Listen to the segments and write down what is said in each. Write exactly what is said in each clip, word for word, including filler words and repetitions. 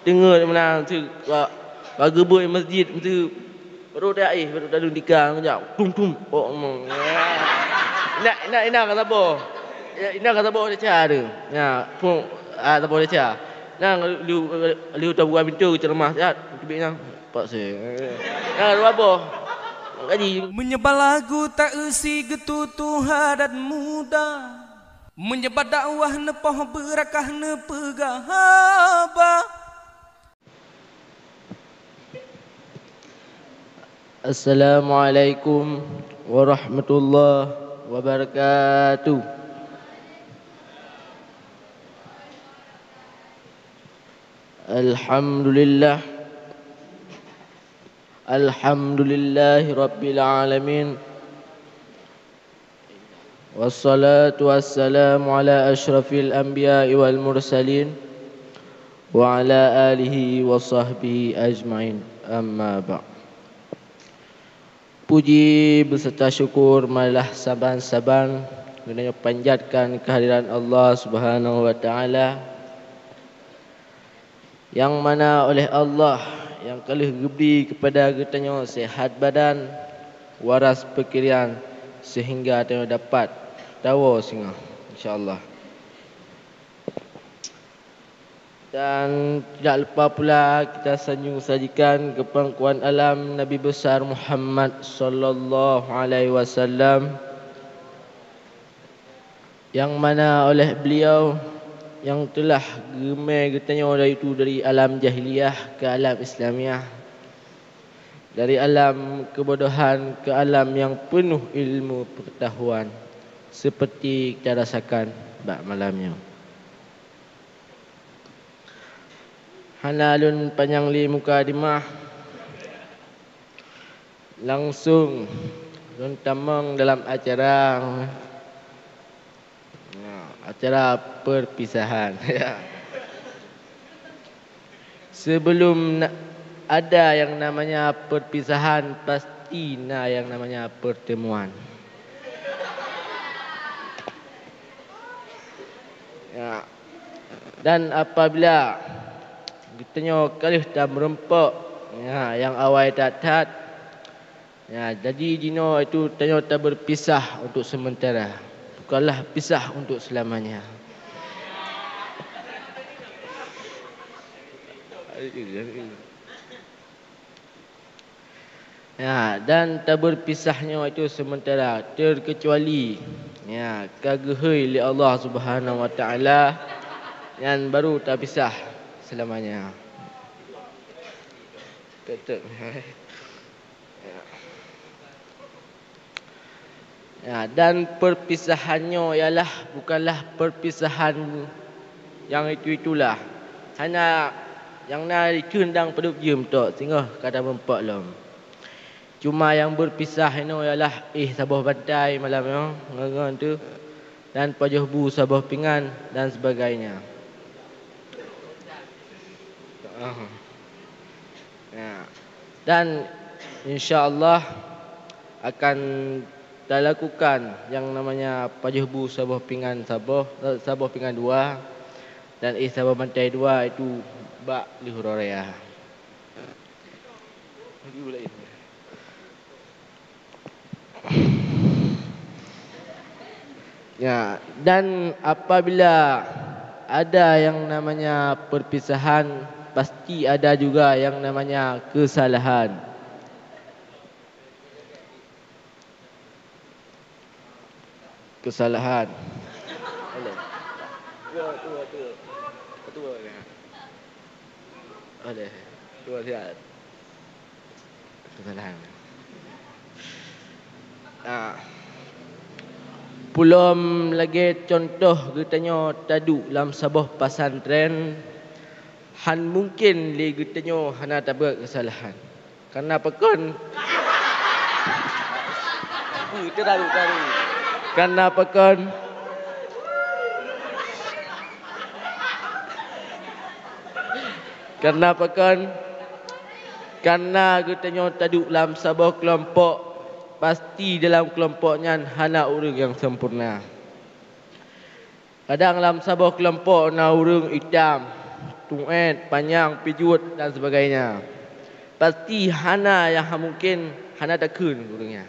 Deungoe meunan, su, ka, ka geubeuet masjid, su, baru taéh, baru tadong tika, jak, tum, tum. Oh, mong. Inan, inan, inan ka saboh. Ya, inan ka saboh desya tu. Ya, pun, ah, saboh desya. Nang liu, liu tabuka pintoe, geuceureumas siat, teubiet nyan. Pak se. Nang dua boh. Gaji. Meunyoe bak lagu ta-eu si geututoe adat muda. Meunyoe bak dakwah neupoh beurakah neupeugah haba. Assalamualaikum warahmatullahi wabarakatuh. Alhamdulillah. Alhamdulillahi rabbil alamin. Wassalatu wassalamu ala asyrafil anbiya'i wal mursalin, wa ala alihi wa sahbihi ajmain. Amma ba'd. Puji beserta syukur marilah saban-saban geutanyoe panjatkan kehadiran Allah Subhanahu wa Taala, nyang mana oleh Allah nyang ka lheueh geubri keupada geutanyoe sihat badan, waras peukiran, seuhingga tanyoe dapat tawoe singoh, insya Allah. Dan tidak lupa pula kita sanjung sajikan keupeungkuan alam Nabi Besar Muhammad sallallahu alaihi wasallam, nyang mana oleh beliau nyang telah geumé geutanyoe dari tu, dari alam jahiliyah ke alam Islamiah, dari alam kebodohan ke alam nyang penuh ilmu pengetahuan, seperti kita rasakan bak malam nyoe. Hana lôn panyang lé mukadimah, langsung lôn tamong dalam acara, acara perpisahan. Ya. Sebelum na-, ada yang namanya perpisahan, pasti na yang namanya pertemuan. Ya. Dan apabila geutanyoe ka lheueh tameureumpok, ya, nyang awai that-that, ya, jadi jinoe itu tanyoe taberpisah untuk sementara, bukanlah pisah untuk selamanya. Ya, dan taberpisah nyoe itu sementara, terkecuali, ya, ka geuhôi lé Allah Subhanahu wa Taala, nyan baru tapisah selamanya. Betul. Ya. Ya, dan perpisahan nyoe ialah bukanlah perpisahan nyang itu-itulah. Hana nyang na dikeue dang padub jeuem tok, singoh ka tameureumpok lom. Cuma nyang berpisah inoe ialah éh saboh bantai malam nyoe, ngon-ngon tu, dan pajoh bu saboh pingan, dan sebagainya. Ah. Ya. Dan insya Allah akan talakukan yang namanya pajoh bu saboh pingan saboh, eh, saboh pingan dua, dan éh saboh bantai dua itu bak lheueh uroe raya. Ya, dan apabila ada yang namanya perpisahan, pasti ada juga yang namanya kesalahan. Kesalahan. Boleh. Dua, dua, dua. Dua, ya. Boleh. Dua siap. Kesalahan. Ah. Pulom lagée contoh geutanyoe taduek lam saboh pesantren, han mungken lé geutanyoe hana tabeuet kesalahan. Karena pakon? Ui, teudaru-daru. Karena pakon? Karena pakon? Karena geutanyoe taduek lam saboh keulompok, pasti dalam keulompok nyan hana ureuëng nyang sempurna. Kadang lam saboh keulompok na ureuëng itam, Uet, panyang, pijuet dan sebagainya. Pasti hana nyang mungkin hana takheun ureuëng nyan.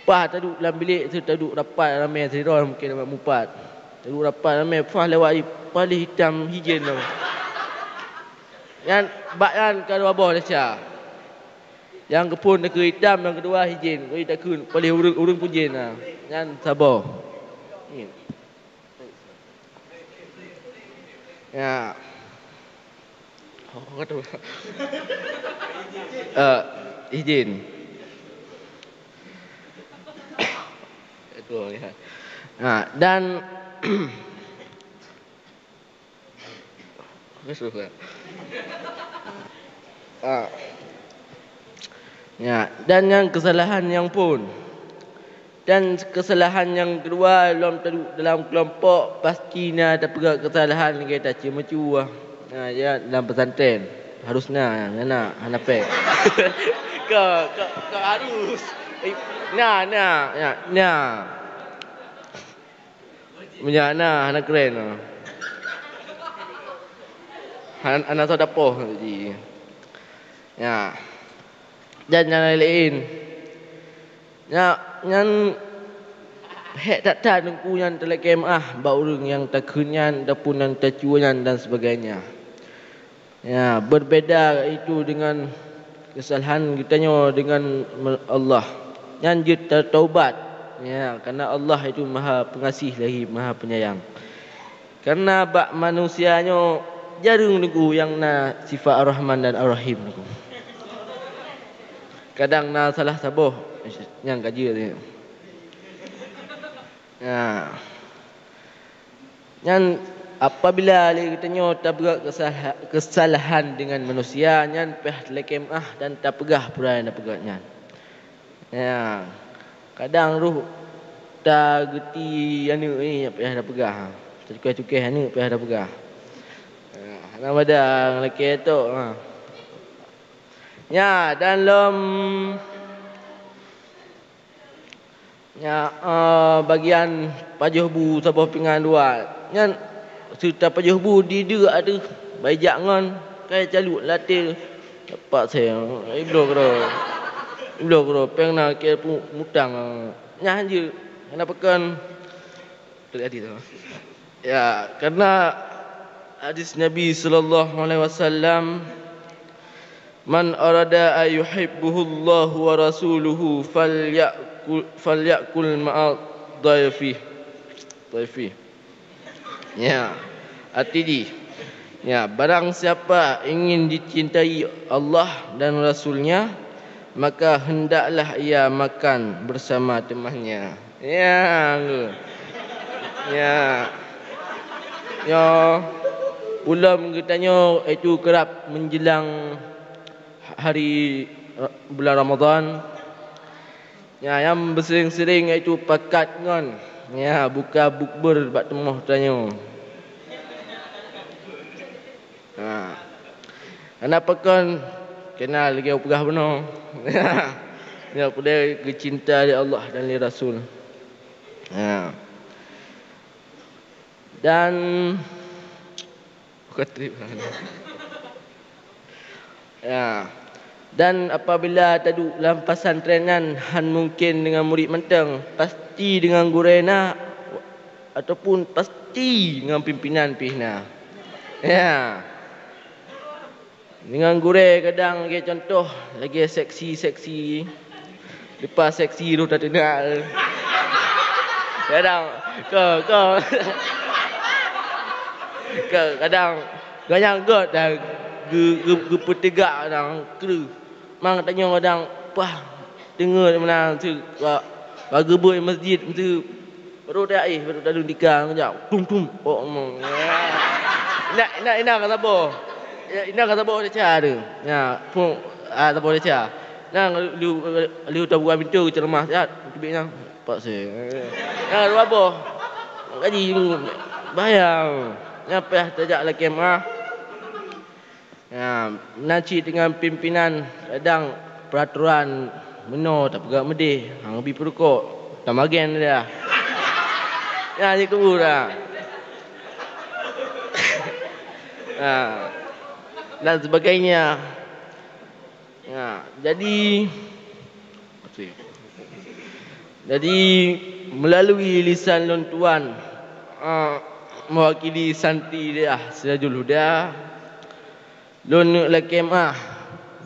Paih taduek lam bilék, taduek rapat ramé sidroe mungkin mupat. Taduek rapat ramé, paih lewat, paléh itam hijen tu. Nyan bak nyan ka dua boh desya. Nyang keuphon takheun itam, nyang keudua hijen. Takheun paléh ureuëng, ureuëng pujen na. Nyan saboh. Ya. Eh, izin. Itu, ya. Nah, dan Ah. Ya, dan nyang keusalahan nyang phon. Dan keusalahan nyang keudua, lom taduek dalam keulompok, pasti na tapeugah keusalahan lagée tacue-meucue. Na, ya, dalam pesantren harus na, na, na, hana pék. Ka, ka, ka harus. Eh, na, na, ya, na. Meunyoe hana, hana keuren. Han-, hana soe tapoh ji. Ya. Dan nyang laén-laén. Nya, nyan hék that-that Teungku nyan talakée meuáh bak ureuëng nyang takheun nyan, ataupun nyang tacue nyan dan sebagainya. Ya, berbeda itu dengan kesalahan geutanyoe dengan me-, Allah. Nyan jeuet tataubat. Ya, karena Allah itu Maha Pengasih lagi Maha Penyayang. Karena bak manusia nyoe jareueng Teungku nyang na sifat Ar-Rahman dan Ar-Rahim Teungku. Kadang na salah saboh nyang ka jeuet. Ya. Nyan, apabila lé geutanyoe tapeugah keusalaha-, keusalahan deungon manusia, nyan payah talakée meuáh dan tapeugah peue nyang tapeugah nyan. Ya, kadang roh tageuti aneuëk ni payah tapeugah. Tacukéh-cukéh aneuëk payah tapeugah. Ya, hana mada lakée tok, ha. Ya, dan lom Nya, eh, bagian pajoh bu saboh pingan dua. Nyan seuta pajoh bu dideuk ateueh, bai jak ngon kai caluek latée. Dapat saya, eh, ibloe keudroe. Ibloe keudroe, péng na keu mutang. Nyan jeuet, hana pakon. Klik hadis tu. Ya, karena hadis Nabi sallallahu alaihi wasallam, "Man arada an yuhibbuhullahu wa rasuluhu falyakul, falyakul ma'a dhaifi." Dhaifi. Ya, arti jih. Ya, barang siapa ingin dicintai Allah dan Rasulnya, maka hendaklah ia makan bersama temannya. Ya, ya. Ya. Ulôn geutanyoe itu kerap menjelang hari Ra-, bulan Ramadan. Ya, nyang beuseuring-seuring itu pakat ngon, ya, buka bukber bak teungoh tanyoe. Ha. Hana pakon keunan lagée peugah bunoe. Ya, peudeh geucinta lé Allah dan lé Rasul. Ya. Dan Ya. Dan apabila taduek lam pesantren nyan hán mungken deungon murit mantong, pasti deungon gurée na ataupun pasti deungon pimpinan pih na. Ya. Deungon gurée kadang lagée contoh, lagée seksi-seksi. Leupah seksi roh tateunak. Kadang, ka, ka. Ka, kadang ganyang göt dah geu-, geu-, geupeuteugak kadang kreueh. Mang tanyoe kadang pah teungeut meunan su ka, ka geubeuet masjid su. Baru dak éh, baru dalam tika ngeujak, tum, tum. Oh, mong. Indak, indak, indak ka saboh. Ya, indak ka saboh desya tu. Ya, pun, ah, saboh desya. Nang liu, liu tabuka pintoe keu ceramah siat, teubiet nyan. Pak se. Nang dua boh. Gaji bahaya. Nyan payah tajak lakée meuah. Ya, meunan cit deungon pimpinan, kadang peuratoran meunoe tapeugah meudeh, hang bi peurukok, tamagen dah. Ya, jikeubu dah. Ha, dan sebagainya. Ha, jadi, jadi melalui lisan lôn tuan, ha, mewakili santri dayah Sirajul Huda, lôn neuk lakée meuáh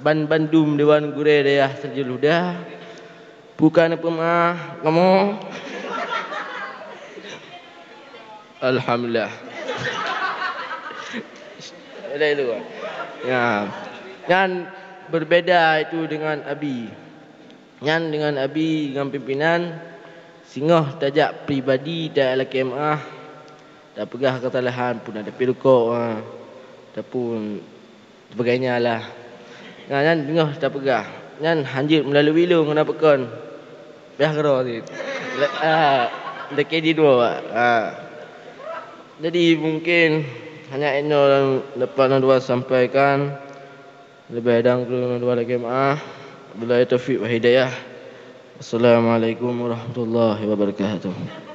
ban bandum dewan gurée dayah Sirajul Huda. Bukan peumeuáh kamoe. Alhamdulillah. Ada itu. Ya. Nyan berbeda itu dengan Abi. Nyan dengan Abi ngon pimpinan singoh tajak pribadi talakée meuáh, tapeugah keusalahan pun ada pi rukok, ha, ataupun sebagainya lah. Nah, nyan singoh tapeugah. Nyan hanjeuet meulalu ilong na pakon. Payah keudroe cit. Le-, ah, lakée jidua, ah. Jadi mungkin hanya inoe dapat lôn dua sampaikan. Leubeh dan kureueng lôn dua lakée meuáh. Billahi taufiq wal hidayah. Assalamualaikum warahmatullahi wabarakatuh.